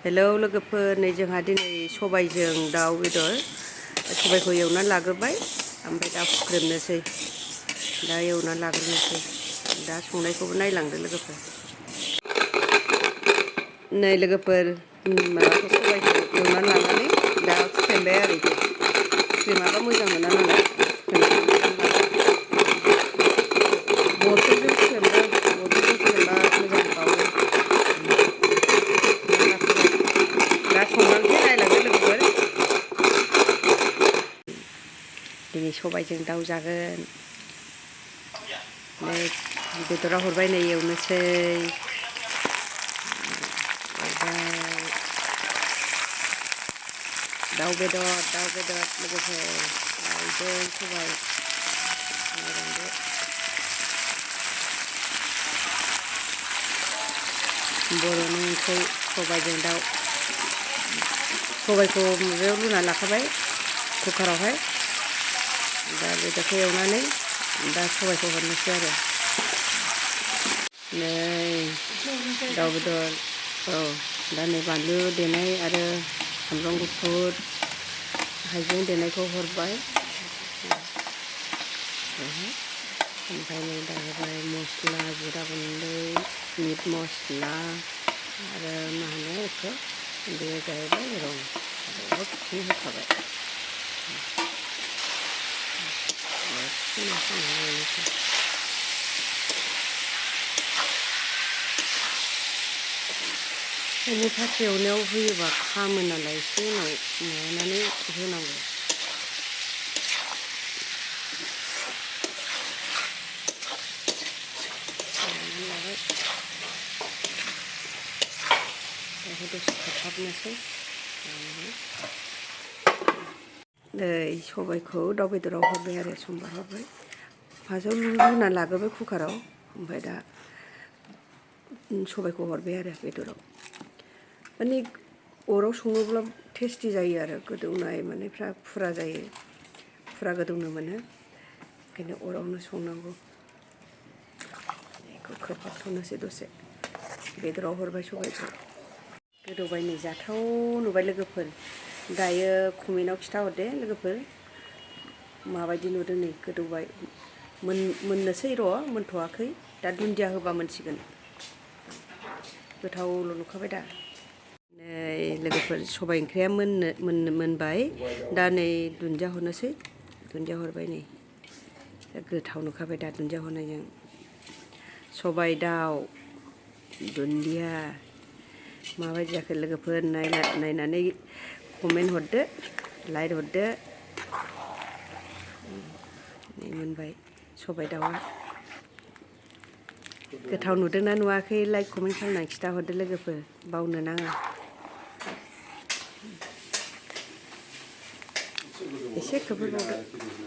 Hello लोगोफोर, नै जोंहा दिनै सबायजों दाउ बेदर। सबायखौ एवनानै लाग्रोबाय, ओमफ्राय दा हुख्रेमनोसै। दा एवनानै लाग्रोनोसै। दा संनायखौबो नायलांदो लोगोफोर। नै लोगोफोर, माबाखौ सबायखौ एवनानै लानानै दा हुख्रेमबाय आरो हुख्रेमाबा मोजां मोना नालाय। बथलजों हुख्रेमबा मोजां गावो। दा संनानैसो नायलांदो लोगोफोर। दिनै सबायजों दाउ जागोन। नै बेदरा हरबाय, नै एवनोसै। दाउ बेदर लोगोफोर, दाउजों सबाय। बर'नि ओंख्रि सबायजों दाउ। सबायखौ माबायाव रुना लाखाबाय, कुकारावहाय। दा बेदरखौ एवनानै दा सबायखौ हरनोसै आरो। नै दाउ बेदर, औ दा नै बानलु देनाय आरो सामब्राम गुफुर, हाइजें देनायखौ हरबाय। ओमफ्राय नै दा होबाय मस्ला, जिरा गुन्दै, मिट मस्ला आरो मा होनो बेखौ, बे जाहैबाय रं। गासैखौबो होखाबाय। ओरैनो फार्स्ट एवनायाव होयोबा खामो नालाय, एसे उनाव माबानानै होनांगौ। बेखौ दसे खोबहाबनोसै। नै सबायखौ दाउ बेदराव हरबाय आरो समबार हरबाय। फार्स्टआव रुना लाग्रोबाय कुकाराव, ओमफ्राय दा सबायखौ हरबाय आरो बेदराव। माने अराव सङोब्ला टेस्टि जायो आरो, गोदौनाय मानायफ्रा फुरा जायो, फुरा गोदौनो मोनो। ओंखायनो अरावनो संनांगौ। बेखौ खोबहाबथ'नोसै दसे। बेदराव हरबाय सबायखौ। गोदौबाय, नै जाथाव नुबाय लोगोफोर। दायो कमेन्टआव खिन्थाहरदे लोगोफोर, माबायदि नुदों। नै गोदौबाय, मोननोसै र', मोनथ'वाखै। दा दुन्दिया होबा मोनसिगोन। गोथावल' नुखाबाय दा। नै लोगोफोर, सबाय ओंख्रिया मोनबाय। दा नै दुन्दिया हरनोसै। दुन्दिया हरबाय नै। गोथाव नुखाबाय दा दुन्दिया हरनायजों। सबाय दाउ, दुन्दिया। माबायदि जाखो लोगोफोर, नायनानै कमेन्ट हरदो, लाइक हरदो। नै मोनबाय सबाय दाउआ। गोथाव नुदोंना नुवाखै, लाइक कमेन्ट खालामनानै खिन्थाहरदो लोगोफोर, बावनो नाङा। एसे खोबहाबबावदो।